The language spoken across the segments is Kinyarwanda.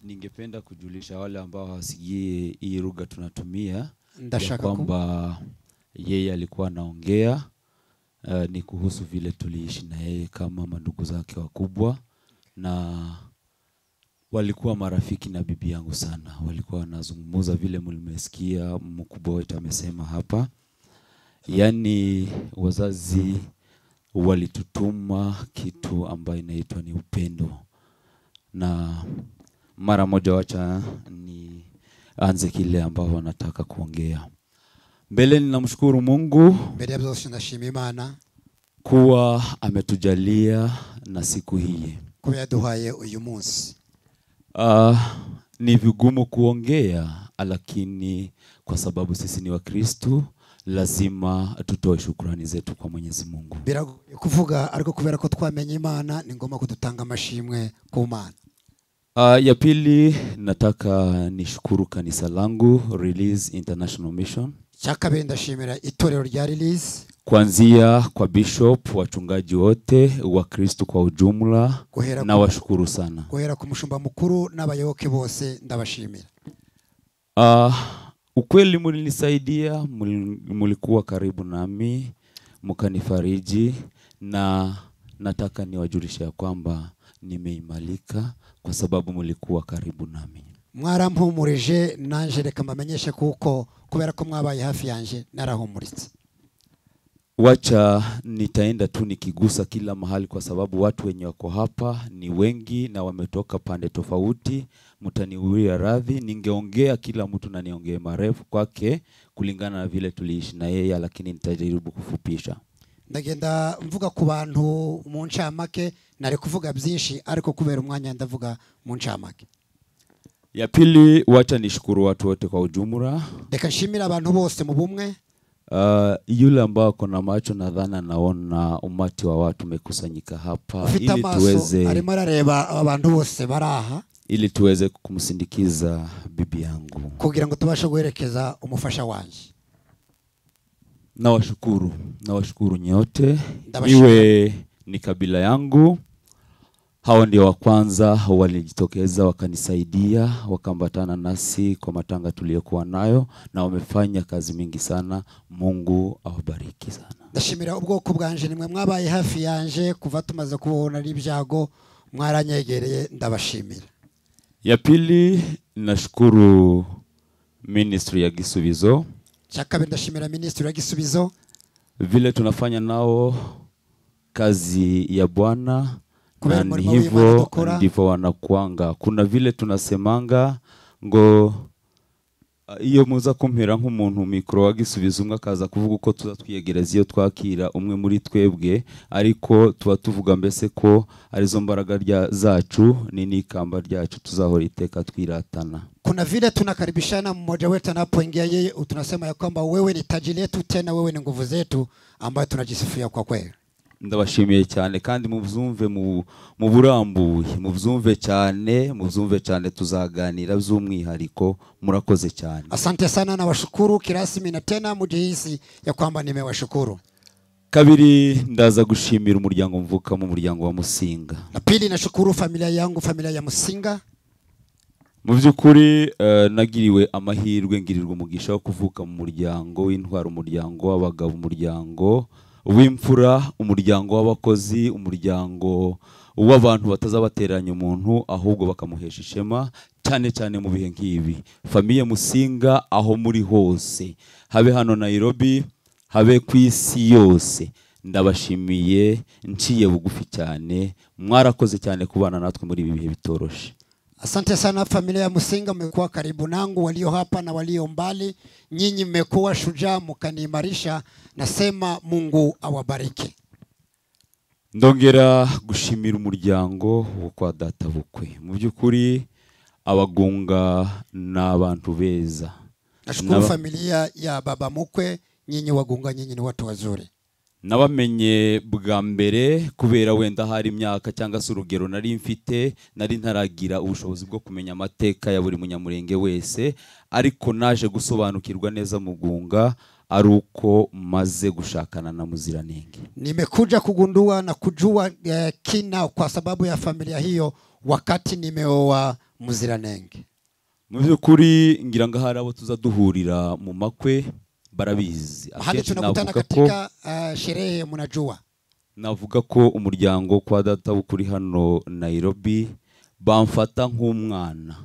Ningependa kujulisha wale ambao hawasikii hii lugha tunatumia ya Ndashaka ku kwamba yeye alikuwa anaongea ni kuhusu vile tuliishi na yeye kama mandugu zake wakubwa, na walikuwa marafiki na bibi yangu sana. Walikuwa wanazungumza vile mlimesikia mkubwa wetu amesema hapa, yaani wazazi walitutuma kitu ambayo inaitwa ni upendo. Na mara moja wacha nianze kile ambao wanataka kuongea. Mbele ninamshukuru Mungu Mbere ya byose ndashima Imana kuwa ametujalia na siku hii. Kuba yaduhaye uyu munsi. Ni vigumu kuongea, lakini kwa sababu sisi ni Wakristo lazima tutoe shukrani zetu kwa Mwenyezi Mungu. Biragoye kuvuga, ariko kubera ko twamenye Imana ni ngombwa kudutanga amashimwe ku Mana. Ya pili nataka nishukuru kanisa langu Release International Mission. Icya kabiri ndashimira itorero rya Release. Kuanzia kwa bishop, wachungaji wote wa Kristo kwa ujumla, na washukuru sana. Guhera ku mushumba mukuru n'abayoboke bose ndabashimira. Ukweli mlinisaidia, mlikuwa karibu nami, mkanifariji, na nataka niwajulishe ya kwamba nimeimalika kwa sababu mlikuwa karibu nami. Mwarampumurije nanje reka mbamenyeshe kuko kubera ko mwabaye hafi yanje narahumuritse. Wacha nitaenda tu nikigusa kila mahali kwa sababu watu wenye wako hapa ni wengi na wametoka pande tofauti. Mtaniuria radhi, ningeongea kila mtu na niongee marefu kwake kulingana na vile tuliishi na yeye, lakini nitajaribu kufupisha. Ndagenda mvuga ku bantu mu ncamake, nari kuvuga byinshi ariko kubera umwanya ndavuga mu ncamake. Ya pili, wacha nishukuru watu wote kwa ujumla. Reka nshimire abantu bose mu bumwe. Yule ambao ako na macho nadhani naona umati wa watu umekusanyika hapa Ufite ili amaso, tuweze arimo arareba abantu bose bari aha. ili tuweze kumsindikiza bibi yangu. Kugira ngo tubashe guherekeza umufasha wanje. Nawashukuru, nawashukuru nyote. Ndabashimira. Iwe ni kabila yangu, hao ndio wa kwanza walijitokeza wakanisaidia, wakaambatana nasi kwa matanga tuliyokuwa nayo, na wamefanya kazi mingi sana. Mungu awabariki sana. Ndashimira ubwoko bwanje, nimwe mwabaye hafi yanje kuva tumaze kubona ari ibyago, mwaranyegereye, ndabashimira. Ya pili, nashukuru ministry ya Gisubizo. Cya kabiri ndashimira ministry ya Gisubizo. Vile tunafanya nao kazi ya Bwana, Kubera na umurimo ni w'Imana hivyo dukora. ndivyo wanakuanga. Kuna vile tunasemanga ngo iyo muza kumpera nk'umuntu mikro wa Gisubizo umwe akaza kuvuga uko tuza twiyegereza iyo twakira umwe muri twebwe, ariko tuba tuvuga mbese ko arizo mbaraga zacu ni n'ikamba ryacu tuzahora iteka twiratana. Kuna vile tunakaribishana mmoja wetu anapoingia yeye, tunasema ya kwamba wewe ni taji letu, tena wewe ni nguvu zetu ambayo tunajisifia kwa kweli. Ndabashimiye cyane kandi mubyumve mu burambuye, mubyumve cyane, mubyumve cyane, tuzaganira by'umwihariko. Murakoze cyane. Asante sana na washukuru kirasmi na tena mujihisi ya kwamba nimewashukuru. Kabiri, ndaza gushimira umuryango mvuka mu muryango wa Musinga. Na pili nashukuru familia yangu, familia ya Musinga. Mu by'ukuri nagiriwe amahirwe, ngirirwa umugisha wo kuvuka mu muryango w'intwaro, umuryango w'abagabo, umuryango w'imfura, umuryango w'abakozi, umuryango w'abantu batazabateranya umuntu ahubwo bakamuhesha ishema, cyane cyane mu bihe nk'ibi. Familia Musinga aho muri hose, habe hano Nairobi, habe ku isi yose, ndabashimiye nciye bugufi cyane. Mwarakoze cyane kubana natwe muri ibi bihe bitoroshe. Asante sana familia ya Musinga, mmekuwa karibu nangu, walio hapa na walio mbali. Nyinyi mmekuwa shujaa, mkaniimarisha. Nasema Mungu awabariki. Ndongera gushimira umuryango wo kwa data bukwe. Mu by'ukuri abagunga n'abantu beza. Nashukuru familia ya baba mukwe, nyinyi wagunga, nyinyi ni watu wazuri. Nabamenye bwa mbere kubera wenda hari imyaka cyangwa se urugero nari mfite, nari ntaragira ubushobozi bwo kumenya amateka ya buri munyamurenge wese, ariko naje gusobanukirwa neza mugunga ari uko maze gushakana na Muziranenge. Nimekuja kugundua na kujua kina kwa sababu ya familia hiyo wakati nimeoa muziranenge. Mu by'ukuri ngira ngo hari abo tuza duhurira mu makwe barabizi. Mahali tunakutana katika sherehe mnajua. Navuga ko umuryango kwa data bukuri hano Nairobi bamfata nk'umwana.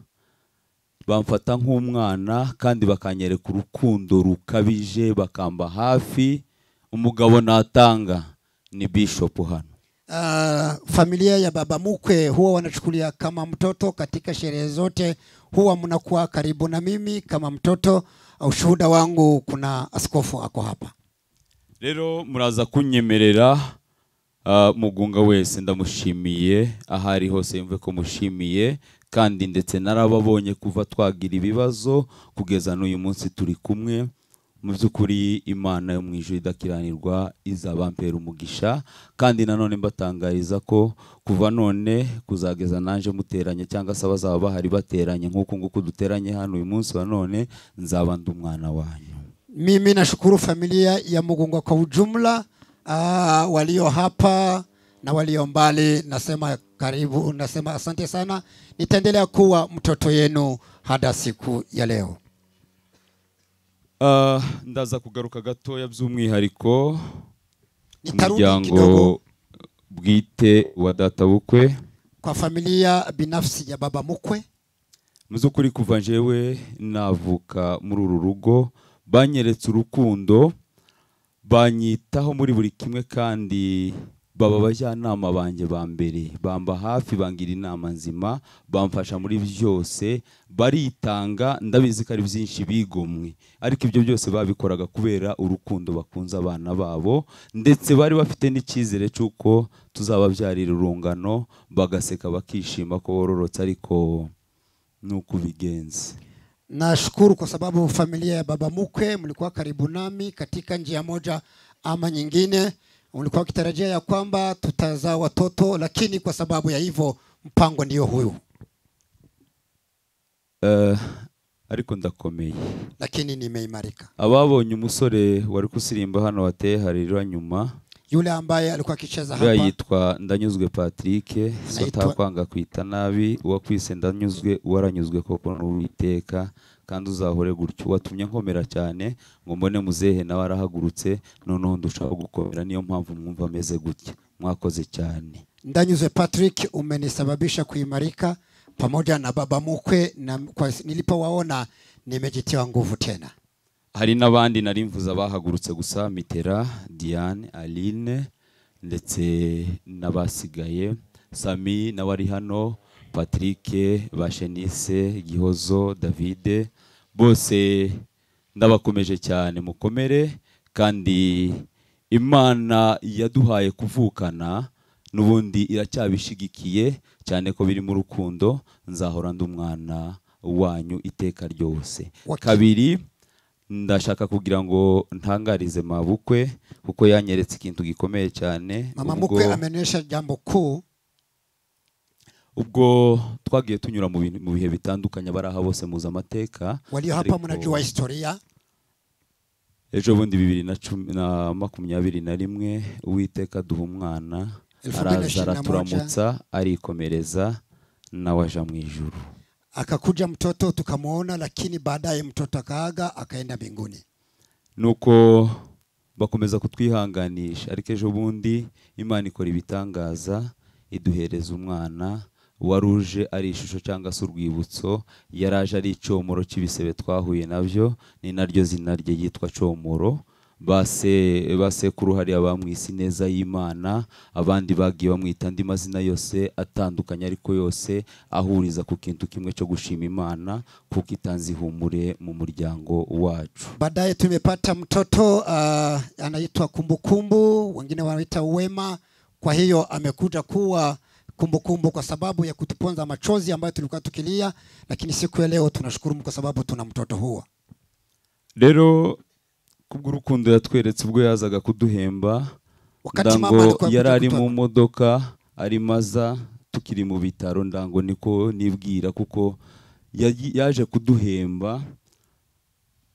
Bamfata nk'umwana kandi bakanyereka urukundo rukabije, bakamba hafi. Umugabo natanga ni bishop hano. Familia ya baba mkwe huwa wanachukulia kama mtoto katika sherehe zote, huwa mnakuwa karibu na mimi kama mtoto. Ushuhuda wangu kuna askofu ako hapa. Rero muraza kunyemerera Mugunga wese ndamushimiye ahari hose yumve ko mushimiye, kandi ndetse narababonye kuva twagira ibibazo kugeza n'uyu munsi turi kumwe. Mu by'ukuri Imana yo mu ijuru idakiranirwa izabampera umugisha, kandi nanone mbatangariza ko kuva none kuzageza nanje muteranye cyangwa se abazaba bahari bateranye nk'uko nguko duteranye hano uyu munsi wa none, nzaba ndi umwana wanyu. Mimi nashukuru familia ya Mugunga kwa ujumla, walio hapa na walio mbali, nasema karibu, nasema asante sana. Nitaendelea kuwa mtoto yenu hadi siku ya leo. Ndaza kugaruka gatoya by'umwihariko umuryango bwite wa data bukwe, kwa familia binafsi ya baba mukwe. Muzukuri kuva njewe navuka muri uru rugo banyeretse urukundo, banyitaho muri buri kimwe, kandi baba bajyanama banje ba mbere, bamba hafi, bangira inama nzima, bamfasha muri byose, baritanga. Ndabizi ko ari byinshi bigomwe, ariko ibyo byose babikoraga kubera urukundo bakunze abana babo, ndetse bari bafite n'icyizere cy'uko tuzababyarira urungano, bagaseka bakishima ko bororotse, ariko nuko bigenze. Nashukuru kwa sababu familia ya baba mkwe mlikuwa karibu nami katika njia moja ama nyingine. Ulikuwa ukitarajia ya kwamba tutazaa watoto, lakini kwa sababu ya hivyo mpango ndio huyu. Ariko ndakomeye, lakini nimeimarika. Ababonye umusore wari kusirimba hano wateye harirwa nyuma, yule ambaye alikuwa akicheza hapa yitwa Ndanyuzwe Patrick, sotakwanga kwita nabi, uwakwise Ndanyuzwe waranyuzwe koko n'Uwiteka, kandi uzahore gutyo. Watumye nkomera cyane ngo mbone muzehe nawe arahagurutse, noneho ndushaho gukomera, niyo mpamvu mwumva ameze gutya. Mwakoze cyane. Ndanyuzwe Patrick, umenisababisha kuimarika pamoja na baba mkwe, na nilipowaona nimejitiwa nguvu tena. Hari n'abandi narimvuza bahagurutse gusa, Mitera, Diane, Aline ndetse n'abasigaye, Sami nawe ari hano, Patrick, Bashenise, Gihozo, Davide, bose ndabakomeje cyane, mukomere. Kandi Imana yaduhaye kuvukana n'ubundi iracyabishigikiye cyane ko biri mu rukundo, nzahora ndi umwana wanyu iteka ryose. Kabiri, ndashaka kugira ngo ntangarize mabukwe kuko yanyeretse ikintu gikomeye cyane. Mama mukwe amenyesha jambo kuu. Ubwo twagiye tunyura mu bihe bitandukanye, baraha bose muza amateka. Walio hapa mnajua historia. Ejo bundi 2021 Uwiteka duha umwana, araza araturamutsa, arikomereza nawe aja mu ijuru. Akakuja mtoto tukamuona, lakini baadaye mtoto akaaga akaenda mbinguni. Nuko bakomeza kutwihanganisha, ariko ejo bundi Imana ikora ibitangaza, iduhereza umwana waruje ari ishusho cyangwa se urwibutso, yaraje ari icomoro cy'ibisebe twahuye nabyo, ni naryo zina rye yitwa Comoro. Basekuru hariya bamwise neza y'Imana, abandi bagiye bamwita andi mazina yose atandukanye, ariko yose ahuriza ku kintu kimwe cyo gushima Imana kuko itanze ihumure mu muryango wacu. Baadaye tumepata mtoto anaitwa Kumbukumbu, wengine wanaita Wema. Kwa hiyo amekuja kuwa kumbukumbu kwa sababu ya kutuponza machozi ambayo tulikuwa tukilia, lakini siku ya leo tunashukuru kwa sababu tuna mtoto huo. Rero kubw'urukundo yatweretse ubwo yazaga kuduhemba, ndango yarari mu modoka ari maza tukiri mu bitaro, ndango niko nibwira kuko yaje kuduhemba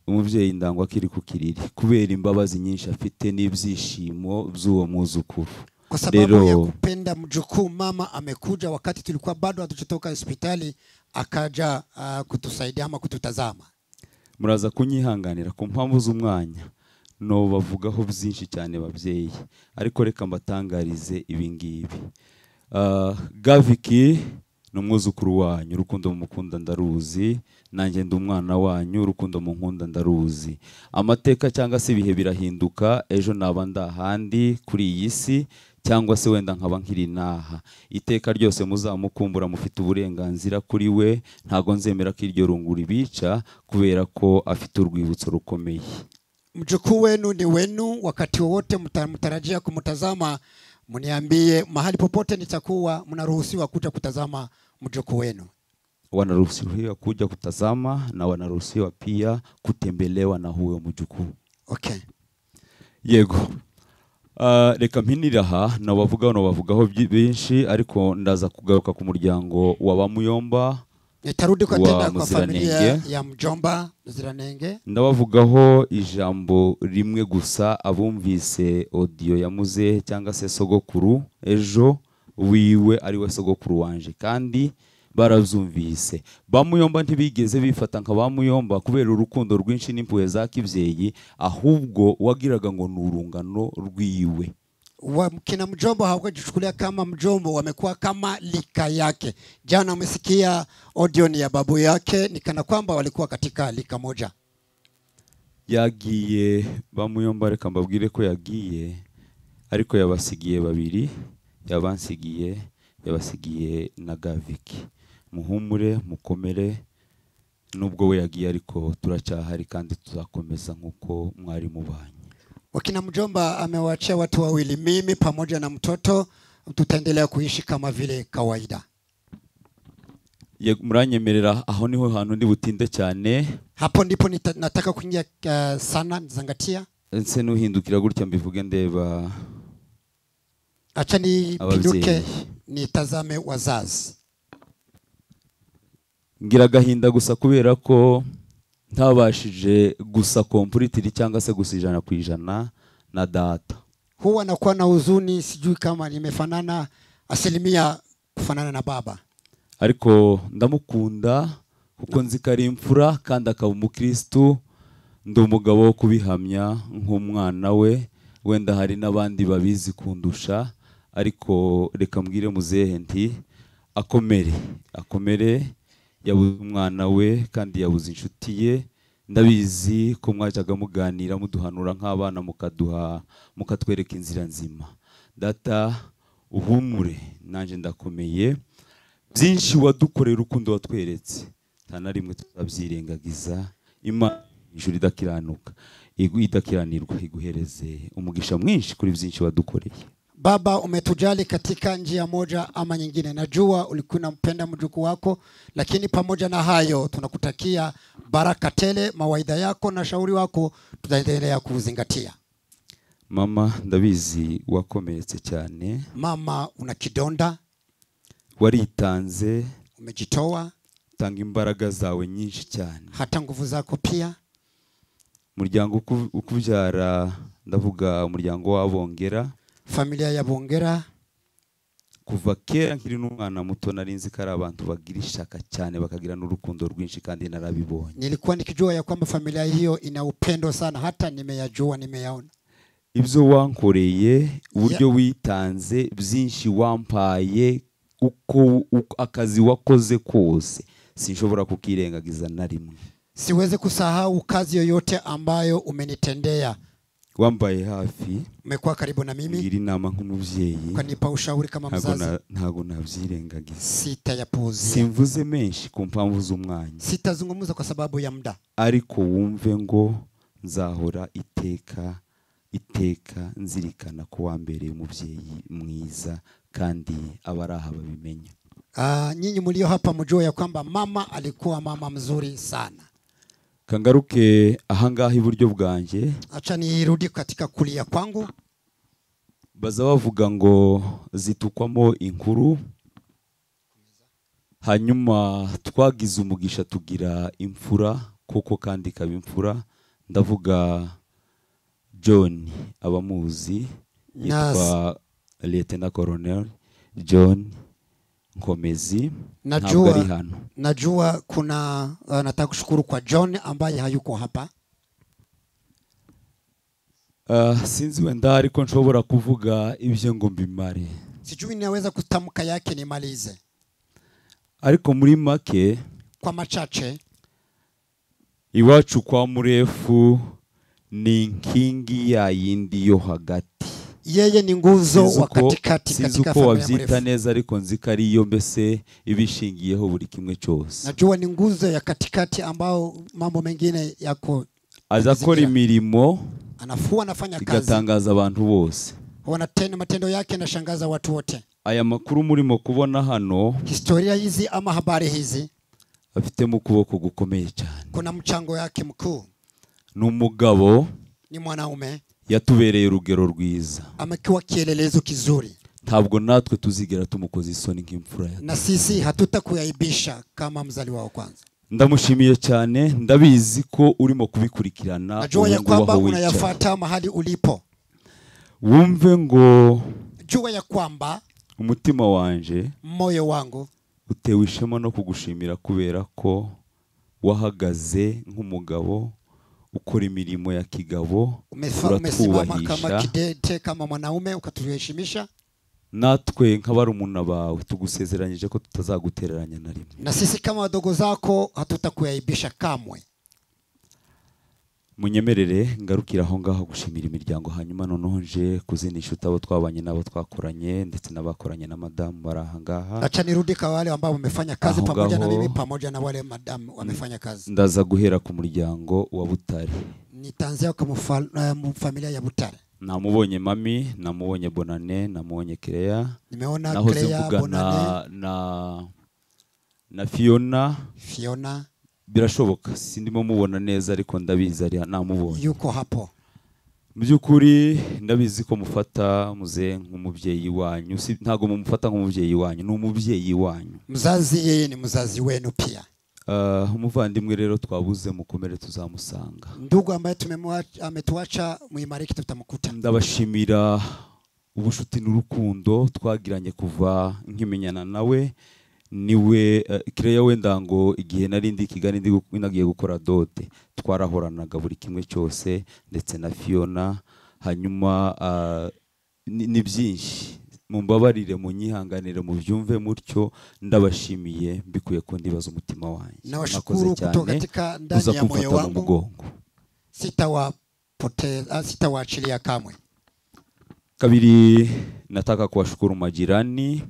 umuvyeyi ndango akiri ku kiriri kubera imbabazi nyinshi afite n'ibyishimo by'uwo muzukuru. Kwa sababu ya kupenda mjukuu, mama amekuja wakati tulikuwa bado hatutoka hospitali, akaja kutusaidia ama kututazama. Muraza kunyihanganira ku mpamvu z'umwanya no bavugaho byinshi cyane babyeyi, ariko reka mbatangarize ibi ngibi. Gaviki ni umwuzukuru wanyu, urukundo mukunda ndaruzi, nanjye ndi umwana wanyu, urukundo munkunda ndaruzi. Amateka cyangwa se ibihe birahinduka, ejo naba ndahandi kuri iyi si cyangwa se wenda nkaba nkiri naha. Iteka ryose muzamukumbura mufite uburenganzira kuri we, ntago nzemera ko iryo rungu ribica kubera ko afite urwibutso rukomeye. Mjukuu wenu ni wenu, wakati wowote mtarajia kumtazama mniambie, mahali popote nitakuwa mnaruhusiwa kuja kutazama mjukuu wenu. Wanaruhusiwa kuja kutazama na wanaruhusiwa pia kutembelewa na huyo mjukuu. Okay. Yego. Reka mpinira aha nabavugaho nabavugaho byinshi, ariko ndaza kugaruka ku muryango wa Bamuyomba. Nitarudi kwa tena kwa familia ya mjomba Muziranenge. Ndabavugaho ijambo rimwe gusa, abumvise audio ya muzehe cyangwa se sogokuru ejo wiwe ari we sogokuru wanje, kandi baravyumvise. Bamuyomba ntibigeze bifata nka Bamuyomba kubera urukundo rwinshi n'impuhwe za kivyeyi, ahubwo wagiraga ngo nurungano rwiwe. Kina mjomba hawakujichukulia kama mjomba, wamekuwa kama lika yake. Jana umesikia audio ni ya babu yake, ni kana kwamba walikuwa katika lika moja. Yagiye Bamuyomba, reka mbabwire ko yagiye, ariko yabasigiye babiri, yabansigiye, yabasigiye na Gaviki. Muhumure, mukomere, nubwo we yagiye ariko turacyahari kandi tuzakomeza nkuko mwari mubanye. Wakina mjomba amewaachia watu wawili, mimi pamoja na mtoto, tutaendelea kuishi kama vile kawaida. Muranyemerera aho niho hantu ndi butinde cyane. Hapo ndipo nataka kuingia sana, nizangatia. Nse nuhindukira gutya mbivuge ndeba. Acha nipinduke nitazame wazazi. Ngira agahinda gusa kubera ko ntabashije gusa completely cyangwa se gusa 100% na data. Huwa nakuwa na huzuni, sijui kama nimefanana asilimia kufanana na baba. Ariko ndamukunda kuko nzi ko ari imfura kandi akaba umukristo, ndi umugabo wo kubihamya nk'umwana we, wenda hari n'abandi babizi kundusha, ariko reka mbwire muzehe nti akomere, akomere, yabuze umwana we kandi yabuze inshuti ye. Ndabizi ko mwajyaga muganira muduhanura nk'abana, mukaduha mukatwereka inzira nzima. Data uhumure, nanjye ndakomeye, byinshi wadukorera urukundo watweretse nta na rimwe tuzabyirengagiza. Imana ijuru idakiranuka idakiranirwa iguhereze umugisha mwinshi kuri byinshi wadukoreye. Baba, umetujali katika njia moja ama nyingine. Najua ulikuwa unampenda mjukuu wako, lakini pamoja na hayo tunakutakia baraka tele. Mawaidha yako na shauri wako tutaendelea kuzingatia. Mama, ndabizi wakomeretse cyane. Mama, una kidonda. Waritanze, umejitoa, tanga imbaraga zawe nyinshi cyane, hata nguvu zako pia. Muryango ukubyara, ndavuga umuryango w'Abongera, familia ya Bongera. Kuva kera nkiri n'umwana muto nari nzi ko ari abantu bagira ishaka cyane, bakagira n'urukundo rwinshi, kandi narabibonye. Nilikuwa nikijua ya kwamba familia hiyo ina upendo sana, hata nimeyajua, nimeyaona. Ibyo wankoreye, uburyo witanze, byinshi wampaye, uko akazi wakoze kose sinshobora kukirengagiza na rimwe. Siwezi kusahau kazi yoyote ambayo umenitendea. Wambaye hafi, umekuwa karibu na mimi, ngira inama nk'umubyeyi, ukanipa ushauri kama mzazi. Ntago navyirengagiza. Sitayapuuzia. Simvuze menshi ku mpamvu z'umwanya. Sitazungumza kwa sababu ya muda. Ariko wumve ngo nzahora iteka iteka nzirikana ko wambereye umubyeyi mwiza, kandi abaraha babimenya. Nyinyi mlio hapa mjue ya kwamba mama alikuwa mama mzuri sana. Kangaruke ahangaha iburyo bwanje. Acha nirudi katika kulia kwangu. Baza bavuga ngo zitukwamo inkuru, hanyuma twagize umugisha tugira imfura koko kandi ikaba imfura. Ndavuga John, abamuzi yitwa Lieutenant Colonel John Nkomezi ntabwo ari hano. Najua kuna nataka kushukuru kwa John ambaye hayuko hapa. Sinzi wenda ariko nshobora kuvuga ibyo ngo mbimare. Sijui ninaweza kutamka yake nimalize. Ariko muri make, kwa machache, iwacu kwa Murefu ni inkingi ya yindi yo hagati. Yeye ni nguzo wa katikati katika familia wabyita neza ariko nzi ko ariyo mbese ibishingiyeho buri kimwe cyose. Najua ni nguzo ya katikati ambao mambo mengine yako. Azakora imirimo, anafua anafanya kazi, igatangaza abantu bose. Wanatenda matendo yake yanashangaza watu wote. Aya makuru murimo kubona hano, historia hizi ama habari hizi, afite mu kuboko gukomeye cyane. Kuna mchango yake mkuu. Numugabo ni mwanaume, yatubereye urugero rwiza. Amekuwa kielelezo kizuri. Ntabwo natwe tuzigera tumukoza isoni nk'imfura ya. Na sisi hatutakuaibisha kama mzaliwa wa kwanza. Ndamushimiye cyane, ndabizi ko urimo kubikurikirana. Najua ya kwamba unayafuata mahali ulipo. Wumve ngo jua ya kwamba umutima wanje, moyo wangu utewe ishema no kugushimira kubera ko wahagaze nk'umugabo ukora imirimo ya kigabo, umesimama kama kidete kama mwanaume ukatuheshimisha. Natwe nk'abarumuna bawe tugusezeranyije ko tutazagutereranya na rimwe. Na sisi kama wadogo zako hatutakuaibisha kamwe. Munyemerere ngarukira aho ngaho gushimira imiryango, hanyuma noneho nje kuzinisha utabo twabanye nabo twakoranye ndetse n'abakoranye na madamu bari aha ngaha. Acha nirudi kwa wale ambao wamefanya kazi pamoja na mimi pamoja na wale madamu wamefanya kazi. Ndaza guhera ku muryango wa Butare. Nitaanzia kwa familia ya Butare. Namubonye mami, namubonye Bonane, namubonye Clea. Nimeona Clea, Bonane na Fiona. Fiona birashoboka sindimo mubona neza ariko ndabizi ari namubonye. Yuko hapo. Mu byukuri ndabizi ko mufata muze nk'umubyeyi wanyu, ntago mumufata nk'umubyeyi wanyu, ni umubyeyi wanyu. Mzazi yeye ni mzazi wenu pia. Umuvandimwe rero twabuze mukomere tuzamusanga. Ndugu ambaye ametuacha muimariki tutamkuta. Ndabashimira ubushuti n'urukundo twagiranye kuva nkimenyana nawe. Niwe Clea wenda ngo igihe nari ndi Kigali ndi nagiye gukora dote twarahoranaga buri kimwe cyose ndetse na Fiona. Hanyuma ni byinshi, mumbabarire munyihanganire mubyumve mutyo. Ndabashimiye mbikuye ko ndibaza umutima wanjye. Nawashukuru kutoka katika ndani ya moyo wangu, sitawapoteza, sitawaachilia kamwe. Kabiri, nataka kuwashukuru majirani.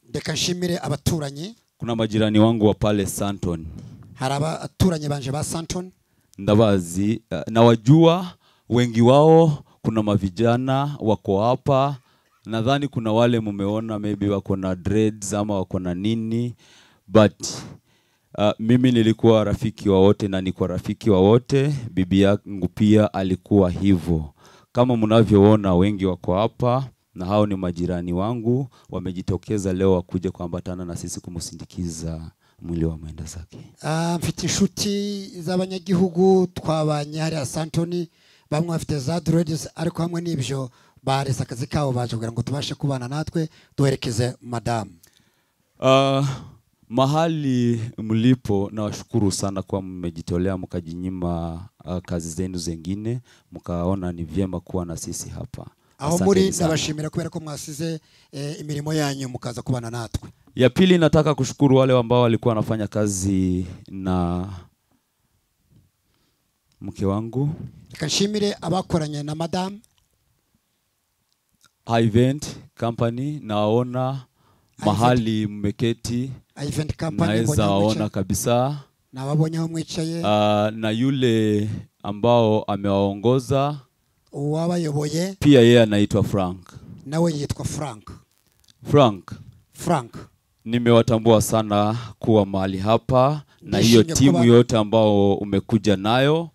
Ndekashimire abaturanyi. Kuna majirani wangu wa pale Santon. Hari abaturanyi banje ba Santon. Ndabazi, nawajua wengi wao. Kuna mavijana wako hapa. Nadhani kuna wale mumeona maybe wako na dreads ama wako na nini, but mimi nilikuwa rafiki wa wote na niko rafiki wa wote. Bibi yangu pia alikuwa hivyo. Kama mnavyoona wengi wako hapa na hao ni majirani wangu, wamejitokeza leo wakuja kuambatana na sisi kumusindikiza mwili wa mwenda zake. Mfite inshuti z'abanyagihugu twabanye hariya Santoni, bamwe bafite za dreads ariko hamwe n'ibyo barese akazi kabo baje kugira ngo tubashe kubana natwe duherekeze madamu. Mahali mlipo nawashukuru sana kwa mmejitolea mkajinyima kazi zenu zingine mkaona ni vyema kuwa na sisi hapa. Aho muri ndabashimira kubera ko mwasize imirimo yanyu mukaza kubana natwe. Ya pili, nataka kushukuru wale ambao walikuwa wanafanya kazi na mke wangu. Nikashimire abakoranye na madam Event Company. Naona mahali mmeketi. Event Company naweza waona kabisa. Na wabonye aho mwicaye. Na yule ambao amewaongoza uwabayoboye pia yeye anaitwa Frank. Nawe yitwa Frank. Frank. Nimewatambua sana kuwa mahali hapa na hiyo timu yote ambao umekuja nayo,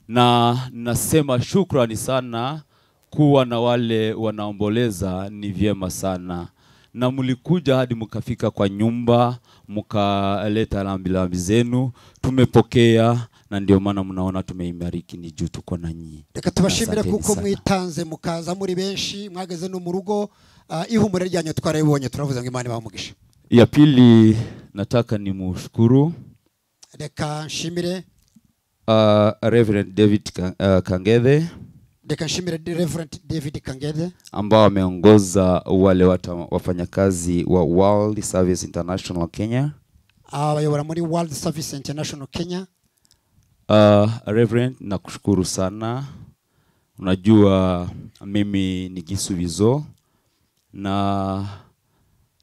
na nasema shukrani sana. Kuwa na wale wanaomboleza ni vyema sana, na mlikuja hadi mkafika kwa nyumba mkaleta lambi zenu, tumepokea, na ndio maana mnaona tumeimariki, ni juu tuko na nyinyi. Reka tubashimire kuko mwitanze mukaza muri benshi, mwageze no mu rugo, ihumure ryanyu twarabibonye, turavuze ngo Imana ibahe umugisha. Ya pili nataka nimushukuru Reka nshimire Reverend David Kangethe Reka nshimire Reverend David Kangethe ambao ameongoza wale wafanyakazi wa World Service International Kenya. Abayobora muri World Service International Kenya. Reverend, nakushukuru sana. Unajua mimi ni Gisubizo na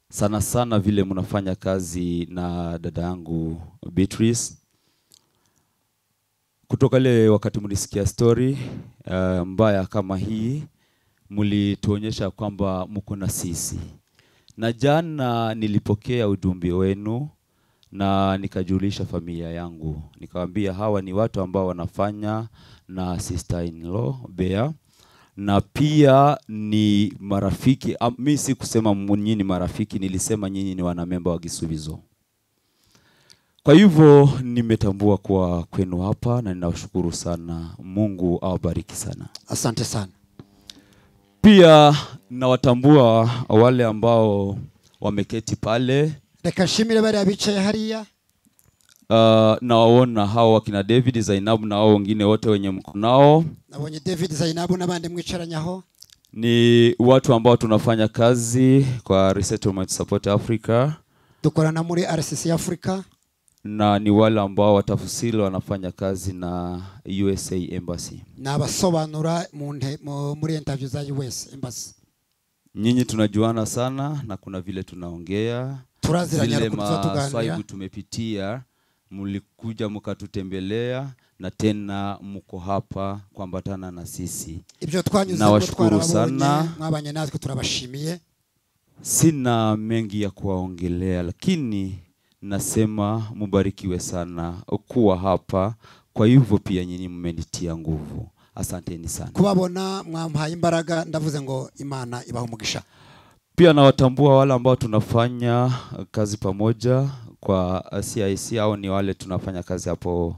sana sana vile mnafanya kazi na dada yangu Beatrice. Kutoka ile wakati mlisikia story mbaya kama hii, mlituonyesha kwamba mko na sisi. Na jana nilipokea ujumbe wenu na nikajulisha familia yangu. Nikawaambia hawa ni watu ambao wanafanya na sister in law Bea, na pia ni marafiki. Mimi si kusema nyinyi ni marafiki, nilisema nyinyi ni wanamemba wa Gisubizo. Kwa hivyo nimetambua kwa kwenu hapa na ninawashukuru sana. Mungu awabariki sana. Asante sana. Pia nawatambua wale ambao wameketi pale. Reka nshimire bari abicaye hariya. Nawaona hao wakina David, Zainabu na hao wengine wote wenye mko nao. Nabonye David, Zainabu n'abandi mwicaranyaho. Ni watu ambao tunafanya kazi kwa Resettlement Support Africa. Dukorana muri RCC Africa. Na ni wale ambao watafsiri wanafanya kazi na USA Embassy. Na abasobanura muri interview za US Embassy. Nyinyi tunajuana sana na kuna vile tunaongea. Turaziranye ariko tuganira. Tumepitia, mlikuja mkatutembelea na tena mko hapa kuambatana na sisi. Ibyo twanyuze nawashukuru sana. Mwabanye natwe turabashimiye. Sina mengi ya kuwaongelea, lakini nasema mubarikiwe sana kuwa hapa. Kwa hivyo pia nyinyi mmenitia nguvu. Asanteni sana. Kubabona mwampaye imbaraga, ndavuze ngo Imana ibahe umugisha. Pia nawatambua wale ambao tunafanya kazi pamoja kwa CIC, au ni wale tunafanya kazi hapo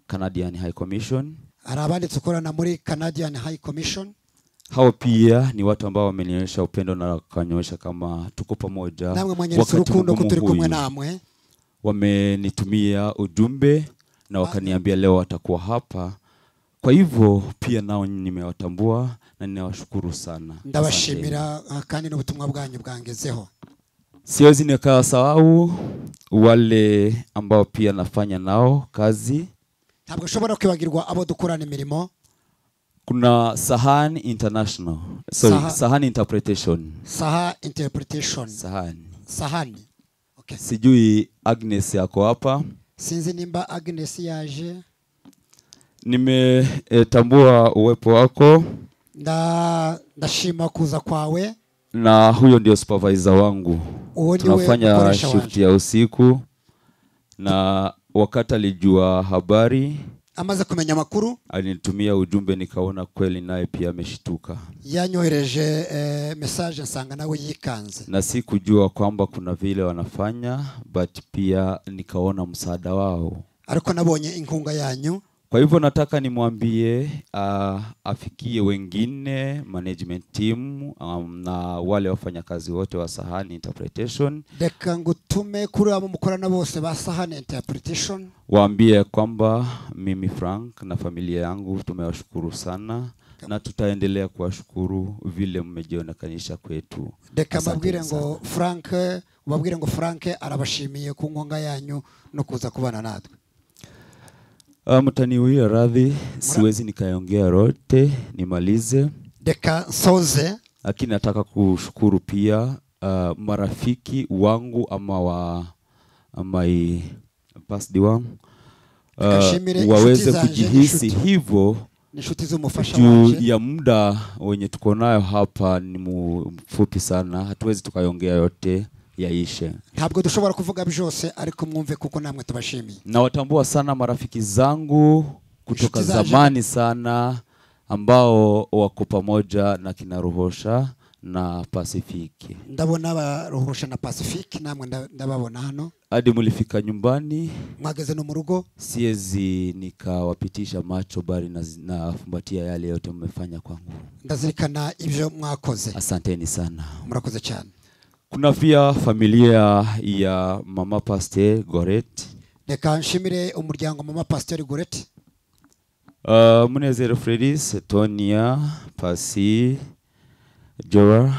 Canadian High Commission. Hari abandi dukorana muri Canadian High Commission. Hao pia ni watu ambao wamenionyesha upendo na wakanionyesha kama tuko pamoja. Namwe mwanyeretse urukundo ko turi kumwe namwe. Wamenitumia ujumbe na wakaniambia leo watakuwa hapa. Kwa hivyo pia nao nimewatambua na ninawashukuru sana. Ndabashimira kandi n'ubutumwa bwanyu bwangezeho. Siwezi nikasahau wale ambao pia nafanya nao kazi. Ntabwo ushobora kwibagirwa abo dukorana imirimo. Kuna Sahani International. Sorry, Sahani Interpretation. Saha Interpretation. Sahani. Sahani. Okay. Sijui Agnes yako hapa. Sinzi nimba Agnes yaje. Nimetambua uwepo wako. Ndashima kuza kwawe. Na huyo ndio supervisor wangu. Tunafanya shift ya usiku. Na wakati alijua habari, amaze kumenya makuru, alinitumia ujumbe, nikaona kweli naye pia ameshtuka. Yanyohereje message nsanga nawe yikanze. Na sikujua kwamba kuna vile wanafanya, but pia nikaona msaada wao. Ariko nabonye inkunga yanyu. Kwa hivyo nataka nimwambie afikie wengine management team na wale wafanyakazi wote wa Sahani Interpretation. Reka ngutume kuri abo mukorana bose ba Sahani Interpretation. Waambie kwamba mimi Frank na familia yangu tumewashukuru sana na tutaendelea kuwashukuru vile mmejionekanisha kwetu. Reka mbabwire ngo Frank, ubabwire ngo Frank arabashimiye ku nkunga yanyu no kuza kubana natwe. Mtaniwia radhi, siwezi nikaongea rote nimalize. Reka nsoze. Lakini nataka kushukuru pia marafiki wangu ama wa my past wangu waweze kujihisi hivyo. Juu ya muda wenye tuko nayo hapa ni mfupi sana, hatuwezi tukaongea yote yaishe. Ntabwo dushobora kuvuga byose ariko mwumve kuko namwe tubashimiye. Nawatambua sana marafiki zangu kutoka zamani sana ambao wako pamoja na kina Ruhosha na Pasifiki. Ndabona ba Ruhosha na Pasifiki namwe ndababona hano. Hadi mulifika nyumbani, mwageze no murugo, siezi nikawapitisha macho bali na fumbatia yale yote mmefanya kwangu. Ndazirikana ibyo mwakoze. Asanteni sana. Murakoze cyane. Kuna pia familia ya mama Pastor Goret. Reka nshimire umuryango mama Pastor Goret. Munezero Fredis, Tonia, Pasi, Joa,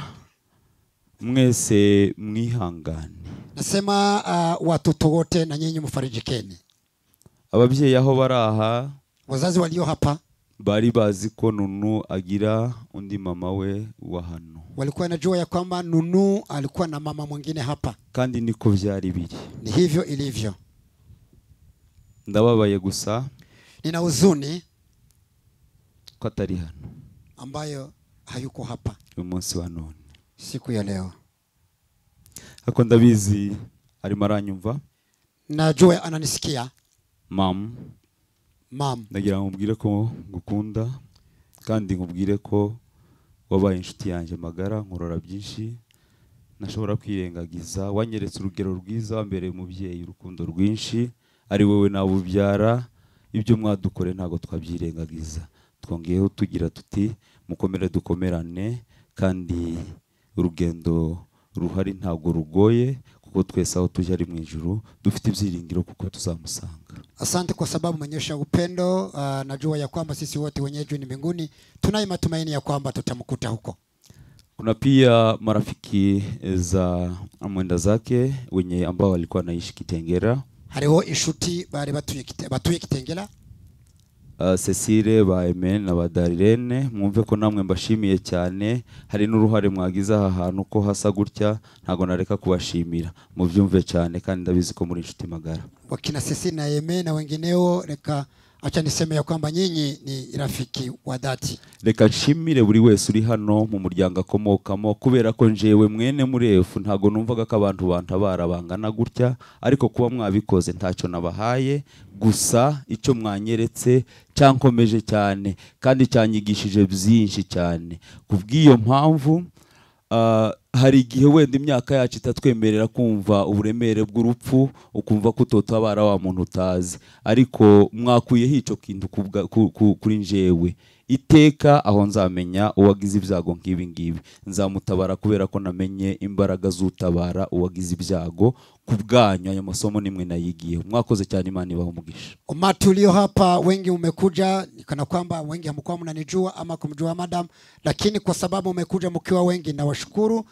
mwese mwihangane. Nasema watoto wote na nyinyi mfarijikeni. Ababyeyi aho baraha, wazazi walio hapa, bari bazi ko Nunu agira undi mama we wa hano. Walikuwa najua ya kwamba Nunu alikuwa na mama mwingine hapa. Kandi niko byari biri. Ni hivyo ilivyo. Ndababaye gusa. Nina huzuni ko atari hano, ambayo hayuko hapa umunsi wa none, siku ya leo. Hako ndabizi arimo aranyumva. Najua ananisikia. Mam, ndagira ngo nkubwire ko ngukunda kandi nkubwire ko wabaye inshuti yanjye magara, nkurora byinshi nashobora kwirengagiza. Wanyeretse urugero rwiza mbere umubyeyi, urukundo rwinshi ari wowe nawe ubyara. Ibyo mwadukore ntago twabyirengagiza. Twongeyeho tugira tuti mukomere dukomerane, kandi urugendo ruhari ntago rugoye kuko twese aho tujya ari mu ijuru dufite ibyiringiro kuko tuzamusanga. Asante kwa sababu mmeonyesha upendo. Najua ya kwamba sisi wote wenyeji ni mbinguni, tunayo matumaini ya kwamba tutamkuta huko. Kuna pia marafiki za mwenda zake wenye ambao walikuwa naishi Kitengera. Hariho inshuti bari batuye Kitengera. Cecile ba Aimee na ba Darirene, mwumve ko namwe mbashimiye cyane. Hari n'uruhare mwagize aha hantu ko hasa gutya, ntago nareka kubashimira. Mubyumve cyane kandi ndabizi ko muri inshuti magara. Wakina Cecile na Aimee na wengineo, reka acha niseme ya kwamba nyinyi ni rafiki wa dhati. Reka nshimire buri wese uri hano mu muryango akomokamo, kubera ko njewe mwene murefu ntago numvaga ko abantu bantabara bangana gutya, ariko kuba mwabikoze ntacyo nabahaye, gusa icyo mwanyeretse cyankomeje cyane kandi cyanyigishije byinshi cyane. Kubw'iyo mpamvu hari igihe wenda imyaka yacu itatwemerera kumva uburemere bw'urupfu, ukumva ko utotabara wa muntu utazi, ariko mwakuyeho ico kintu kuri njewe. Iteka aho nzamenya uwagize ibyago nk'ibi ngibi nzamutabara, kubera ko namenye imbaraga z'utabara uwagize ibyago. Kubwanyu ayo masomo nimwe nayigiye. Mwakoze cyane, Imana ibahe umugisha. Umati ulio hapa wengi umekuja kana kwamba wengi hamkuwa mnanijua ama kumjua madam, lakini kwa sababu umekuja mkiwa wengi nawashukuru.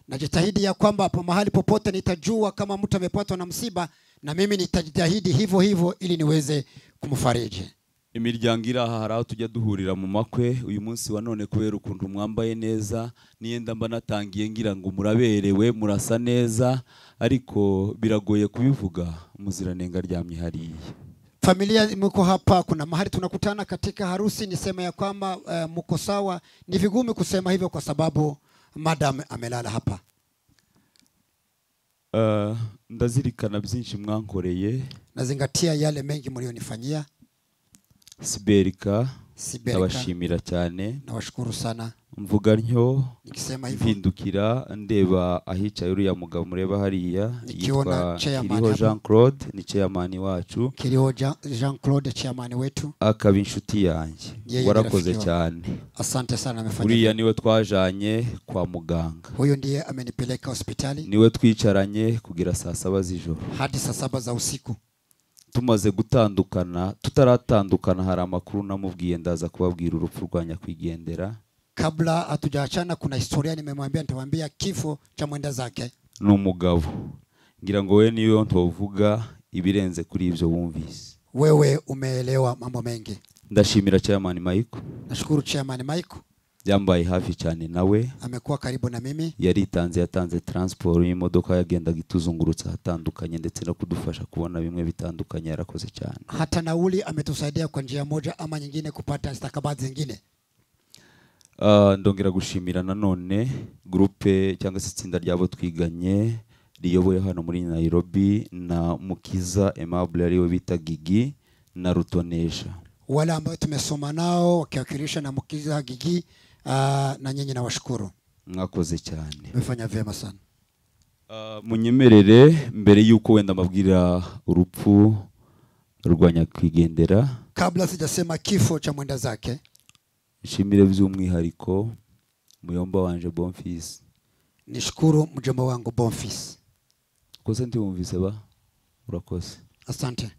Najitahidi ya kwamba hapo mahali popote nitajua kama mtu amepatwa na msiba, na mimi nitajitahidi hivyo hivyo ili niweze kumfariji. Imiryango iri aha hari aho tujya duhurira mu makwe. Uyu munsi wa none kubera ukuntu mwambaye neza, niyenda mba natangiye ngira ngo muraberewe murasa neza, ariko biragoye kubivuga umuziranenga aryamye hariya. Familia mko hapa, kuna mahali tunakutana katika harusi, nisema ya kwamba mko sawa. Ni vigumu kusema hivyo kwa sababu madam amelala hapa. Ndazirikana byinshi mwankoreye. Nazingatia yale mengi mlionifanyia. Siberika, ndabashimira cyane. Nawashukuru sana. Mvuga ntyo nikisema hivyo, mpindukira ndeba ahicaye uriya mugabo mureba hariya, yitwa Kiriho Jean Claude, ni chairman wacu. Kiriho Jean Claude chairman wetu, akaba inshuti yanjye. Warakoze cyane. Asante sana, amefanya. Uriya niwe twajanye kwa muganga. Huyo ndiye amenipeleka hospitali. Niwe twicaranye kugira saa 7 z'ijoro hadi saa 7 za usiku. Tumaze gutandukana, tutaratandukana hari amakuru namubwiye, ndaza kubabwira urupfu rwa nyakwigendera. Kabla hatujaachana kuna historia nimemwambia, nitawaambia kifo cha mwenda zake. N'umugabo ngira ngo we niyo ntovuga ibirenze kuri ibyo wumvise. Wewe umeelewa mambo mengi. Ndashimira Chairman Michael. Nashukuru Chairman Michael. Yambaye hafi cyane nawe. Amekuwa karibu na mimi. Yaritanze, yatanze transport y'imodoka yagendaga ituzungurutsa hatandukanye ndetse no kudufasha kubona bimwe bitandukanye, yarakoze cyane. Hata nauli ametusaidia kwa njia moja ama nyingine kupata stakabadhi zingine. Ndongera gushimira nanone groupe cyangwa se itsinda ryabo twiganye riyoboye hano muri Nairobi na Mukiza Aimable ariwe bita Gigi na Rutonesha. Wale ambao tumesoma nao wakiwakilisha na Mukiza Gigi, na nyinyi nawashukuru. Mwakoze cyane. Mmefanya vyema sana. Munyemerere mbere yuko wenda mabwira urupfu rwa nyakwigendera, kabla sijasema kifo cha mwenda zake, nshimire by'umwihariko muyomba wanje Bonfils. Nishukuru mjomba wangu Bonfils, Koze ntiwumvise ba, urakoze. Asante.